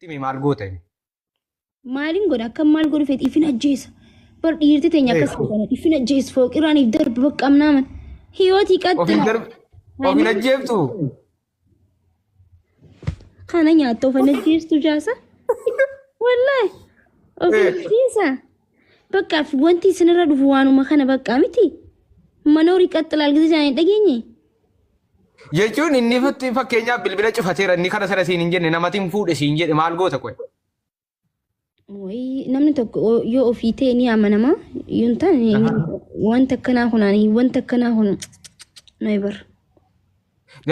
Timi maal goota inni? Maalin godha akkam maal godhu feeti ifin ajjeesa. Bar dhiirti teenya akkas godhan ifin ajjeesa fooqiraan if darbu bakka amnaaman. Hiyootii Of hin qaxxila. darb of hin ajjeeftu. Kana nyaatta of hin ajjeestu jaasa. Wallaahi of hin ajjeesa. Bakka wanti isinirra dhufu waanuma kana bakka miti. Manoorii qaxxila algisa jaanii dhageenye. Jechuun inni fakkeenyaaf bilbila cufateera inni kana sana siin hin jenne namatiin fuudhe siin jedhe maal goota qoy? Wayii namni tokko yoo ofii ta'e ni amanama yoo hin taane wanta akkanaa kun ani wanta akkanaa kun never.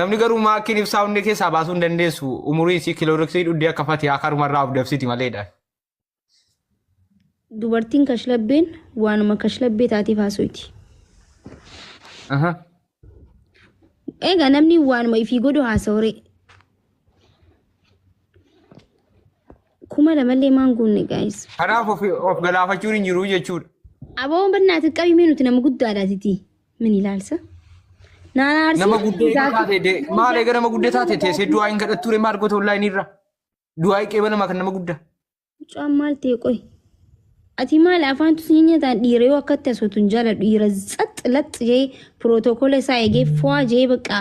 Namni garuu maakkiin ibsaa hundee keessaa baasuu hin dandeessu umurii isii kilooroksii dhuddee akka fatiyaa karumarraa of dabsiti maleedha. Dubartiin kashlabbeen waanuma kashlabbee taateef haasoyti. Egaa namni waanuma ifii godhu haasawure. 2000llee maan guunne guys. Kanaaf of galaafachuun hin jiru jechuudha. Aboo bannaati qabimee nuti nama guddaadhaatiti. Min ilaalsa. Naana arsii. Nama guddee eega taate maal eega nama guddee taate teessee du'aa hin kadhattu ree maal goota onlaayinii irra. Du'aa qeeba namaa kan nama guddaa. Mucaan maal ta'e qoy. Ati maal afaan tusi nyaataan dhiira yoo akkatti asootu hin jaaladhu dhiira tsax lax jee pirootokola isaa eegee fo'aa jee bakka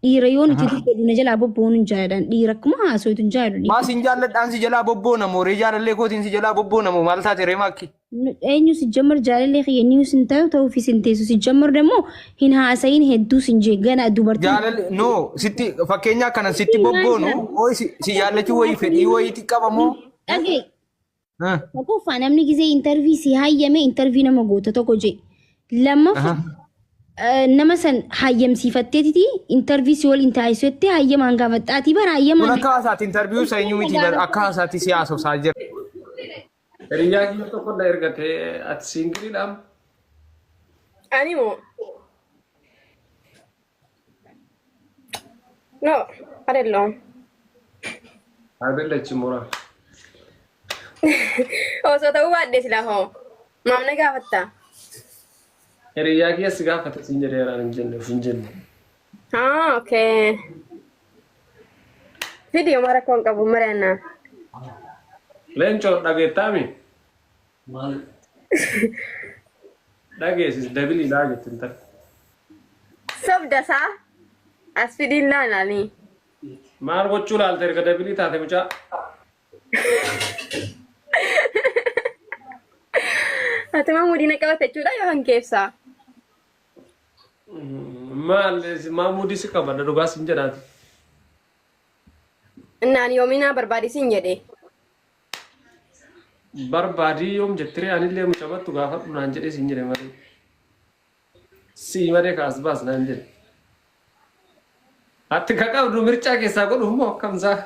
dhiira yoo nuti dubbadhu na jalaa bobboonu hin jaaladhan dhiira akkuma haasootu hin jaaladhu. Maa sin jaalladhaan si jalaa bobboona moo ree jaalallee kootiin si jalaa bobboona moo maal taate ree maakki? Eenyu si jammar jaalallee kiyya niyu sin ta'u ta'uufi sin teessu si jammar dammoo hin haasayin hedduu sin jee gana dubartiin. Jaalalli no sitti fakkeenyaa kanan sitti bobboonu hooyi si jaallachuu wayii fedhii wayiitti qaba moo? Dhagee tokkoffaa namni gizee intarvii si hayyame intarvii nama goota tokko jee. Lammaffaa nama san hayyamsiifatteetiti intarvii si waliin taasisu jettee hayyamaan gaafattaatii bara Kun hayyamaan. akka haasaatti intarviyuu sanyuu miti bar akka haasaatti si haasofsaa jira. Hiriyyaa kiyya tokko na ergate ati siingiliidhaam. Ani moo? No, አይደለሁም። Abillachi mura. Osoo ta'uu baadhee silaa hoo maaf na gaafatta? Hiriyyaa kiyya si gaafate siin jedheeraan hin jenne of hin jenne. Ah, okay. Fidi homaa rakkoo hin qabu mari'annaa. Leencoo dhageettaami? Maal? Dhageessis dabiliidhaa jette intalli. Sobda isaa as fidiin laalanii. Maal gochuu laalta erga dabilii taate mucaa? Atuma mudii na qabate jechuudha yoo kan keessa. Maal maa muudii si qabadha dhugaa sin jedhaati. Innaan yoominaa barbaadi siin jedhe. Barbaadii yoom jettiree anillee mucamattu gaafadhu naan jedhee sin jedhe malee. Sii malee kaas baas naan jedhe. Ati ka qabdu mircaa keessaa godhuuf moo akkam isaa?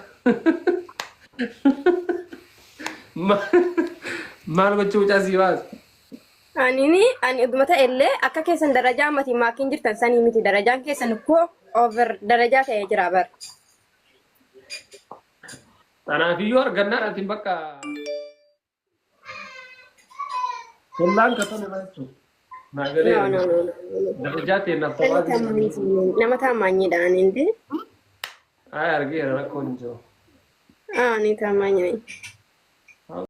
Maal gochuu mucaa sii baas? Anini ani dhuguma ta'e illee akka keessan darajaa ammati maakiin jirtan sanii miti darajaan keessan koo over darajaa ta'ee jira bar. Kanaafiyyuu argannaan ati bakka Tollaan ka tole jechuudha. Naa No, galeera. no, no, no. Darajaa ta'e naaf Nama taphaa jiru. taamaanyi nama taamaanyiidha ani hindi. Ay argeera rakkoon hin jiru. Ah, ni taamaanyi.